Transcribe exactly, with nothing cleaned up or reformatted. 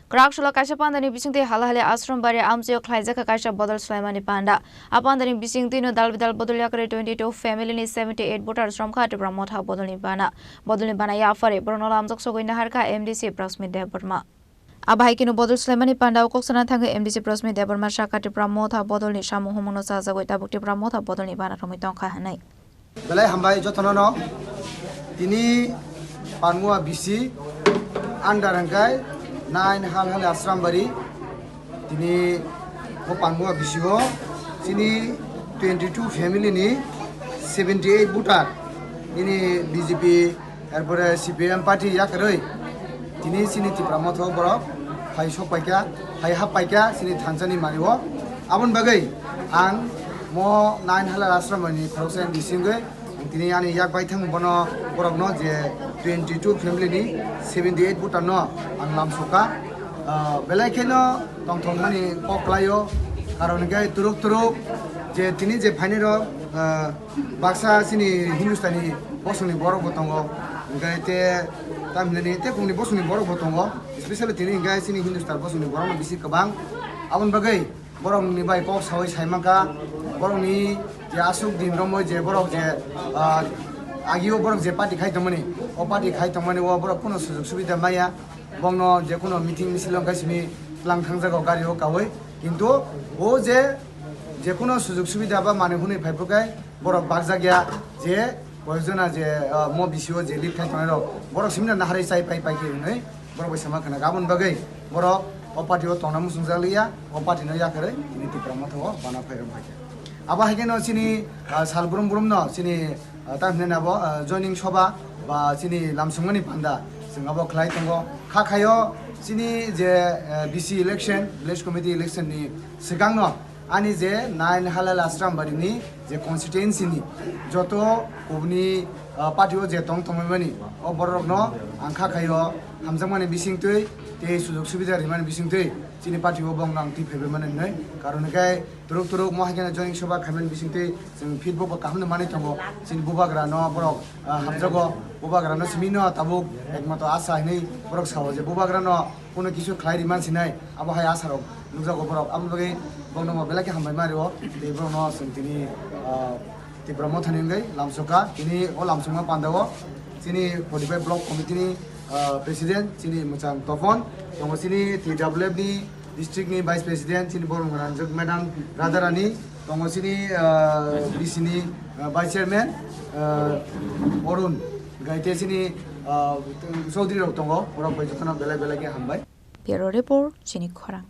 Kwrak solo kaisa pandani bisingtwi Halhali Ashram bari amchaio khlaijak kha kaisa bodol swlaimani panda. A pandani bisingtwino dal bidal bodol yakarwi twenty two family ni seventy eight voters romkha Tipra Motha bodolni bana. Bodolni bana yaphari borokno lamjak sogwi naharkha M D C Prasmit Debbarma. Abo hai kheno bodol swlaimani panda o kok sana thangwi M D C Prasmit Debbarma sakha Tipra Motha bodolni samung humungno chajagwi tabuk Tipra Motha bodolni bana romwi tongkha hwnwi. Belai hambai jotono no. Tini Panmua B C under hwnkhe nine Halhali Ashram bari. Tini o Panmua B C o chini twenty two family ni seventy eight voter nini B J P, erpore C P M party yakarwi tini chini Tipra Motha o borok phai sok paikha, phai hap paikha chini thansa ni mani o. Aboni bagwi ang mo nine Halhali Ashram ni khoroksa ni bisingwi ang tini ani yak bai thang bono borok no je twenty two family ni seventy eight voter no ang lamsokha. Ah, belai kheno tongthok mani kok khlai o, karon hwnkhe turuk turuk je tini je phainai rok, ah, baksa chini Hindustani bosongni borok bo tongo, hwnkhe te tamhinani tei kungni bosongni borok bo tongo, especially tini hwnkhe chini Hindustan bosongni borok no bisi kwbang. Aboni bagwi borok ni bai kok sawi sai mankha, borok ni je aswk din romwi je borok je, ah, agio borok je party khai tongmani, o party khai tongmani o borok kuno sujok subida maya. Bongno je kuno meeting misil wngkha simi tlang thangjago gari o kawi, kintu o je, je kuno sujok subida ba manwi hwnwi phai phurkhe borok bakjak ya je koyekjona je, ah, mo B C o je lead khai tongnai rok borok simi no naharwi chai pai pai khe hwnwi borok bai sama khna. Aboni bagwi borok o party o tongna muchungjak liya, o party no yakarwi tini Tipra Motha o bana phai rok hai khe. Abo hai khe no chini, ah, sal brum brum no chini ah, tamhinani abo, ah, joining soba ba chini lamsongmani panda chwng abo khlai tongo. Kha khaio chini je, eh, B C election, village committee election ni swkangno ani je nine Halhali Ashram bari ni je constituency ni joto kubuni, ah, party o je tong tongmani o borok rokno ang kha khaio hamjakmani bisingtwi tei sujok subida rimani bisingtwi chini party o bongno ang twi phaibai mani hwnwi. Karon hwnkhe turuk turuk mo hai kheno joining soba khaimani bisingtwi chwng feedback bo kaham no manwi tongo. Chini bubagra no borok, ah, hamjago, bubagra no simi no tabuk ekmato asa hinwi borok sao je bubagra no kuno kisu khlai ri man sinai, abo hai asa rok nukjago borok. Aboni bagwi borok no bo belai khe hambai ma rio, tei borok no chwng tini, ah, Tipra Mothani wngwi lamsokha. Tini o lamsokma panda o chini forty five block committee ni, ah, president chini Mwchang Topon, tongo chini T W F ni district ni vice president chini Borong Ranjak madam Radharani, tongo chini, ah, B C ni, ah, vice chairman, ah, Arun, gaite chini, ah, Chaudhary rok tongo, borok bai jotono belai belai khe hambai. Bureau Report, chini khorang.